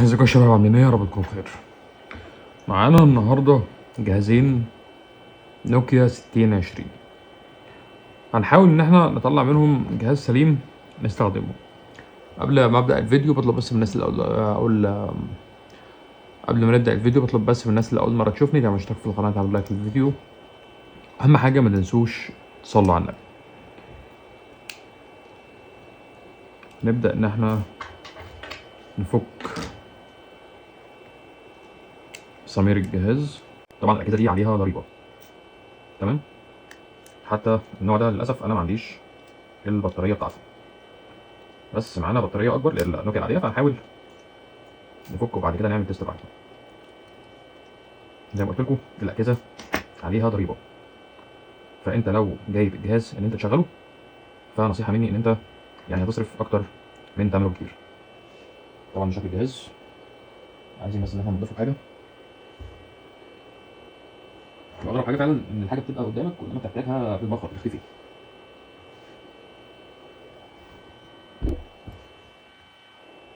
ازيكم يا شباب، عاملين ايه؟ يا رب تكونوا بخير. معانا النهارده جهازين نوكيا 6020، هنحاول ان احنا نطلع منهم جهاز سليم نستخدمه. قبل ما ابدا الفيديو بطلب بس من الناس اللي اقول قبل ما نبدا الفيديو بطلب بس من الناس اللي اول مرة تشوفني تعمل اشتراك في القناة، تعمل لايك للفيديو. اهم حاجة ما تنسوش تصلوا على النبي. نبدا ان احنا نفك مسامير الجهاز. طبعا الاجهزة دي عليها ضريبة، تمام؟ حتى النوع ده للاسف انا ما عنديش البطارية بتاعته، بس معانا بطارية اكبر للنوكيا العادية، فهنحاول نفكه وبعد كده نعمل test براحتنا. زي ما قلت لكم الاجهزة عليها ضريبة، فانت لو جايب الجهاز ان انت تشغله فنصيحه مني ان انت يعني هتصرف اكتر من ثمنه بكتير. طبعا شكل الجهاز عايزين بس ان احنا نضيفه حاجة. واغرب حاجة فعلا ان الحاجة بتبقى قدامك ولما بتحتاجها بتتبخر، بتختفي.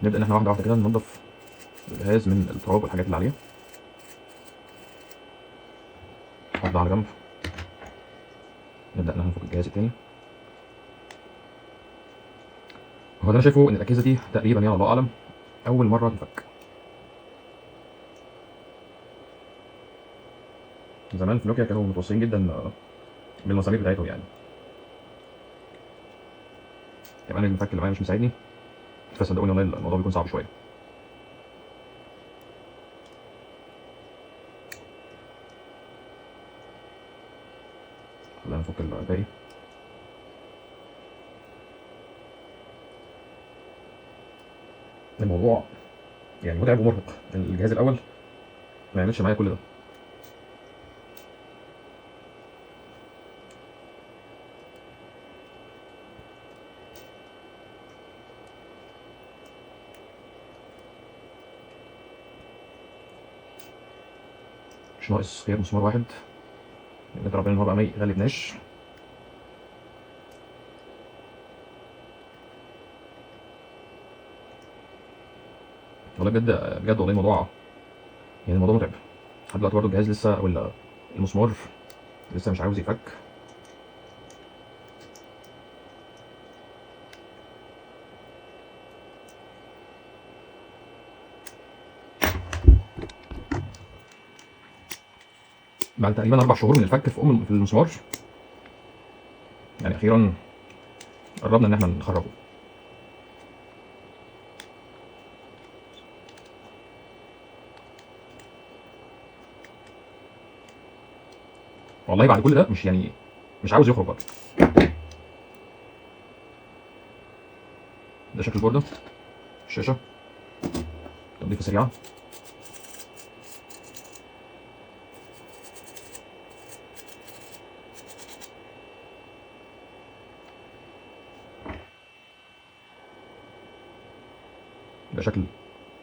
نبدا ان احنا واحدة واحدة كده ننضف الجهاز من التراب والحاجات اللي عليه. نحط ده على جنب. نبدا ان احنا نفك الجهاز التاني. هو ده انا شايفه ان الاجهزة دي تقريبا يعني الله اعلم اول مرة تنفك. زمان في نوكيا كانوا متوصيين جدا بالمسامير بتاعتهم يعني. كمان المفك اللي معايا مش مساعدني، فصدقوني والله الموضوع بيكون صعب شوية. خلينا نفك الباقي. الموضوع يعني متعب ومرهق. الجهاز الاول ما يعملش معايا كل ده. مش ناقص غير مسمار واحد، نقدر ربنا ان هو بقى ما يغلبناش. والله بجد بجد والله الموضوع يعني الموضوع متعب لحد دلوقتي. برضه الجهاز لسه ولا المسمار لسه مش عاوز يفك. بعد تقريبا 4 شهور من الفك في في المسمار، يعني اخيرا قربنا ان احنا نخرجه. والله بعد كل ده مش يعني مش عاوز يخرج برضه. ده شكل البورده، الشاشة، تنظيفه سريعة. ده شكل ده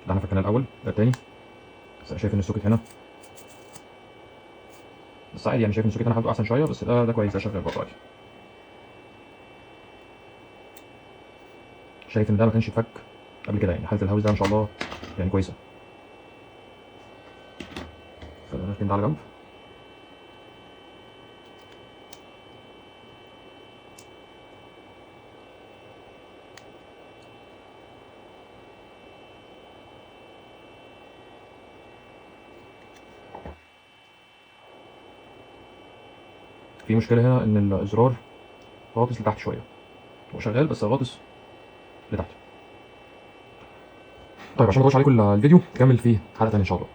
احنا فكناه الاول، ده التاني. بس انا شايف ان ال socket هنا بس عادي، يعني شايف ان ال socket هنا حالته احسن شوية، بس ده كويس، ده شغال برضه عادي. شايف ان ده ما كانش يتفك قبل كده، يعني حاله ال house ده ما شاء الله يعني كويسة. فنركن ده على جنب. في مشكلة هنا ان الازرار غاطس لتحت شوية، هو شغال بس غاطس لتحت. طيب عشان ما اطولش عليكم الفيديو، نكمل فيه حلقة تانية ان شاء الله.